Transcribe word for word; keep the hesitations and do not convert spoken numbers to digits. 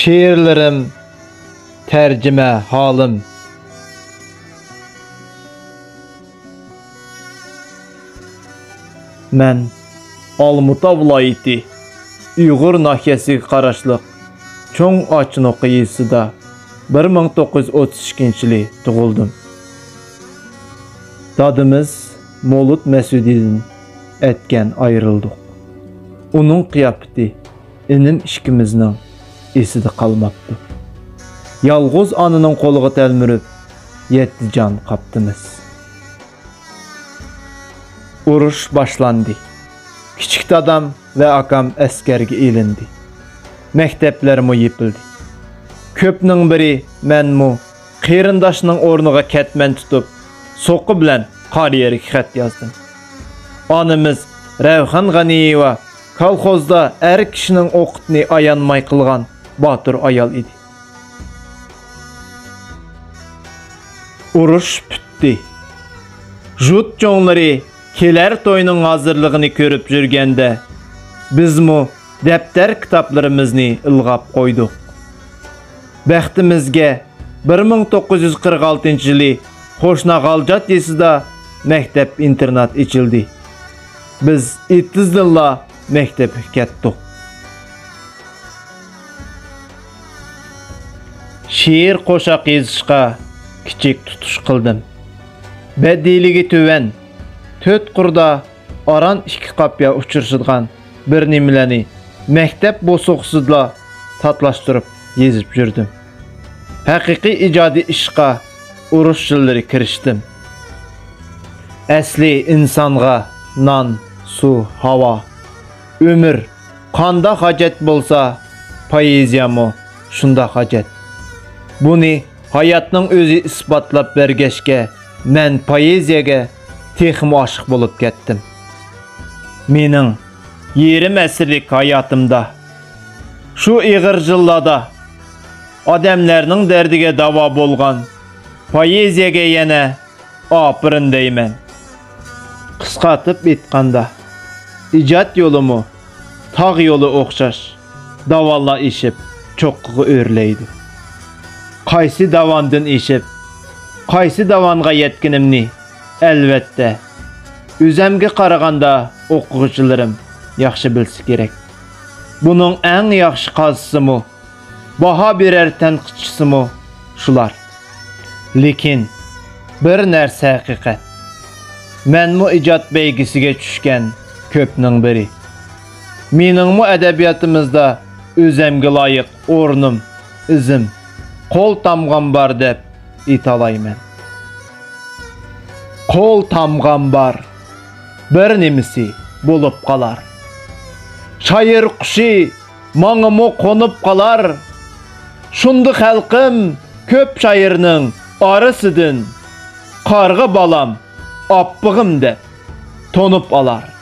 شېئىرلىرىم، تەرجىمە ھالىم. مەن ئالمۇتا ۋىلايىتى ئۇيغۇر ناھىيەسىگە قاراشلىق چوڭ ئاچنوقا يېزىسىدا بىر مىڭ توققۇز يۈز ئوتتۇز ئىككىنچى يىلى تۇغۇلدۇم. دادىمىز مولۇت مەسۇدىدىن ئەتكەن ئايرىلدۇق. ئۇنىڭ قىياپىتى ئىنىم ئىككىمىزنىڭ ئېسىدە قالماپتۇ. يالغۇز ئانىنىڭ قولىغا تەلمۈرۈپ، يەتتە جان قاپتىمىز. ئۇرۇش باشلاندى. كىچىك دادام ۋە ئاكام ئەسكەرگە ئېلىندى. مەكتەپلەرمۇ يېپىلدى. كۆپنىڭ بىرى مەنمۇ قېرىنداشنىڭ ئورنىغا كەتمەن تۇتۇپ، سوقا بىلەن قارىيەرگە خەت يازدىم. ئانىمىز رەۋخان غەنىيېۋا كالخوزدا ئەر كىشىنىڭ ئوقىتىنى ئايانماي قىلغان باتۇر ئايال ئىدى. ئۇرۇش پۈتتى. ژۇت چوڭلىرى كېلەر توينىڭ ھازىرلىقىنى كۆرۈپ يۈرگەندە، بىزمۇ دەپتەر-كىتابلىرىمىزنى ئىلغاپ قويدۇق. بەختىمىزگە، بىر مىڭ توققۇز يۈز قىرىق ئالتىنچى يىلى قوشنا غالجات يېزىسىدا مەكتەپ-ئىنتېرنات ئېچىلدى. بىز ئېتىزدىنلا مەكتەپكە كەتتۇق. شېئىر قوشاق يېزىشقا كىچىك تۇتۇش قىلدىم. بەدىلىگە تۆۋەن، تۆت قۇردا ئاران ئىككى قاپىيە ئۇچرىشىدىغان بىر نېمىلەرنى مەكتەپ بوسۇغىسىدىلا تاتلاشتۇرۇپ يېزىپ يۈردۈم. ھەقىقىي ئىجادىي ئىشقا ئۇرۇش يىللىرى كىرىشتىم. ئەسلى ئىنسانغا نان، سۇ، ھاۋا، ئۆمۈر قانداق ھاجەت بولسا، پوئېزىيەمۇ شۇنداق ھاجەت. بۇنى ھاياتنىڭ ئۆزى ئىسپاتلاپ بەرگەچكە، مەن پوئېزىيەگە تېخىمۇ ئاشىق بولۇپ كەتتىم. مېنىڭ يېرىم ئەسىرلىك ھاياتىمدا، شۇ ئېغىر يىللاردا ئادەملەرنىڭ دەردىگە داۋا بولغان پوئېزىيەگە يەنە ئاپىرىن دەيمەن. قىسقارتىپ ئېيتقاندا، ئىجاد يولىمۇ تاغ يولى ئوخشاش داۋانلار ئېشىپ چوققىغا ئۆرلەيدۇ. قايسى داۋاندىن ئېشىپ، قايسى داۋانغا يەتكىنىمنى، ئەلۋەتتە، ئۆزەمگە قارىغاندا ئوقۇغۇچىلىرىم ياخشى بىلسە كېرەك. بۇنىڭ ئەڭ ياخشى قازىسىمۇ، باھا بېرەر تەنقىدچىسىمۇ شۇلار. لېكىن بىر نەرسە ھەقىقەت. مەنمۇ ئىجاد بەيگىسىگە چۈشكەن كۆپنىڭ بىرى. مېنىڭمۇ ئەدەبىياتىمىزدا ئۆزەمگە لايىق ئورنۇم، ئىزىم، قول تامغام بار دەپ ئېيتالايمەن. قول تامغام بار، بىر نېمىسى بولۇپ قالار. شائىر قۇشى ماڭىمۇ قونۇپ قالار. شۇنداق خەلقىم كۆپ شائىرنىڭ ئارىسىدىن، قارغا بالام، ئاپپىغىم دەپ تونۇپ ئالار.